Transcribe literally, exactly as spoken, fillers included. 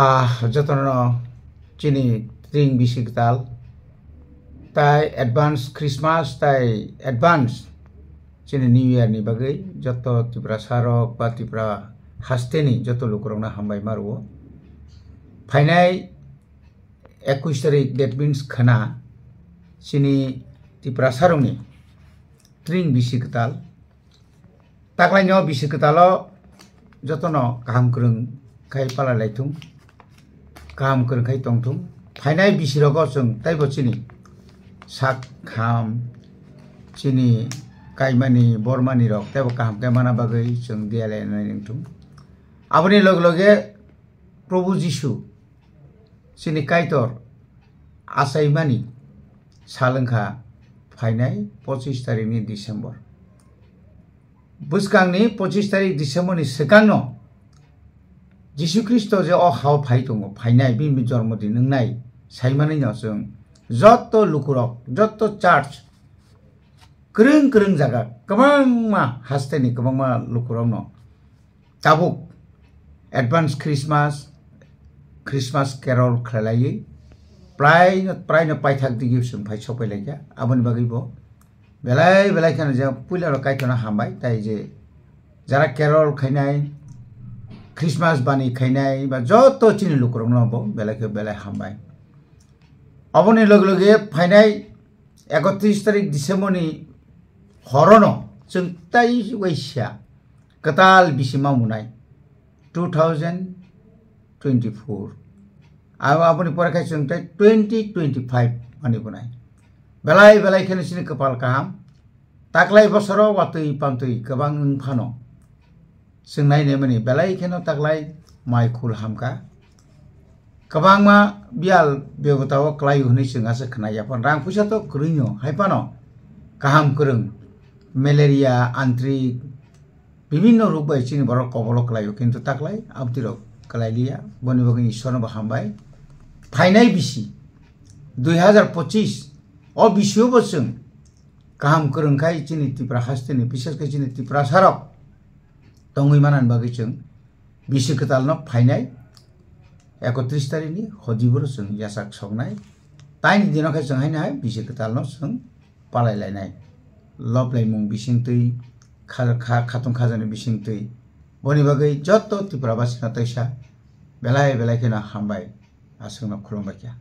Ah, jotono chini tring bisi kwtal tai advance Christmas tai advance chini New Year ni bagwi joto Tiprasa rok ba Tipra hasteni joto lukurokno hambai ma rwo. Phainai ekush tarik, that means khwna, chini Tiprasa rokni tring bisi kwtal. Taklaino bisi kwtalo jotono kaham kwrwng khai palai laithung, kaham kwrwng khai tongthung. Phainai bisirogo chwng taibo chini sak ham, chini kaimani bormani rok taibo kaham khe mana bagwi chwng diya lai nai nangthung. Aboni loge loge Probhu Jisu chini Kaitor achaimani sal wngkha phainai pochis tarikni December. Bwskangni pochis tarik Decemberni swkangno Jisu Khristo je o hao phai tongo, phainai bini jormo din wngnai saimanino chwng joto lukurok, joto church, kwrwng kwrwng jaga, kwbangma hasteni kwbangma lukurokno tabuk advance Christmas, Christmas carol khlailaiwi praino, praino paithak digi chwng phai sok pai laikha. Aboni bagwi bo belai belai kheno je puila rok Kaitorno hambai, tai je jara carol khainai, Christmas bani khainai ba joto chini lukurokno bo belai khe belai hambai. Aboni loge loge phainai ekotris tarik December ni horono chwng tai waisa kwtal bisi ma munai two thousand twenty-four. Abo aboni pore khai chwng tai twenty twenty-five mani bunai. Belai belai kheno chini kwpal kaham. Taklai bosoro watwi pamtwi kwbang wng phano chwng nai naimani belai kheno taklai mai khul hamkha. Kwbangma biyal bebotao kwlaio hwnwi chwng aswk khna ya phano. Rang puisa to kwrwino hai phano kaham kwrwng, malaria, antrik, bibinno ruk bai chini borok kobolo kwlaio, kintu taklai abtwi rok kwlai liya. Boni bagwi Ishwarno bo hambai. Phainai bisi dui hazar pochis o bisio bo chwng kaham kwrwng khai chini Tipra hasteni, bises khe chini Tiprasa rok tongwi manani bagwi chwng bisi kwtalno phainai ekotris tarikni hodibo chwng yachak soknai. Taini dino khe chwng haino hai bisi kwtalno chwng palai lainai. Lob laimung bisingtwi, kha-, kha-, khatung khajani bisingtwi. Boni bagwi joto Tripura basino teisa belai belai kheno hambai, aswkno khulumbai kha.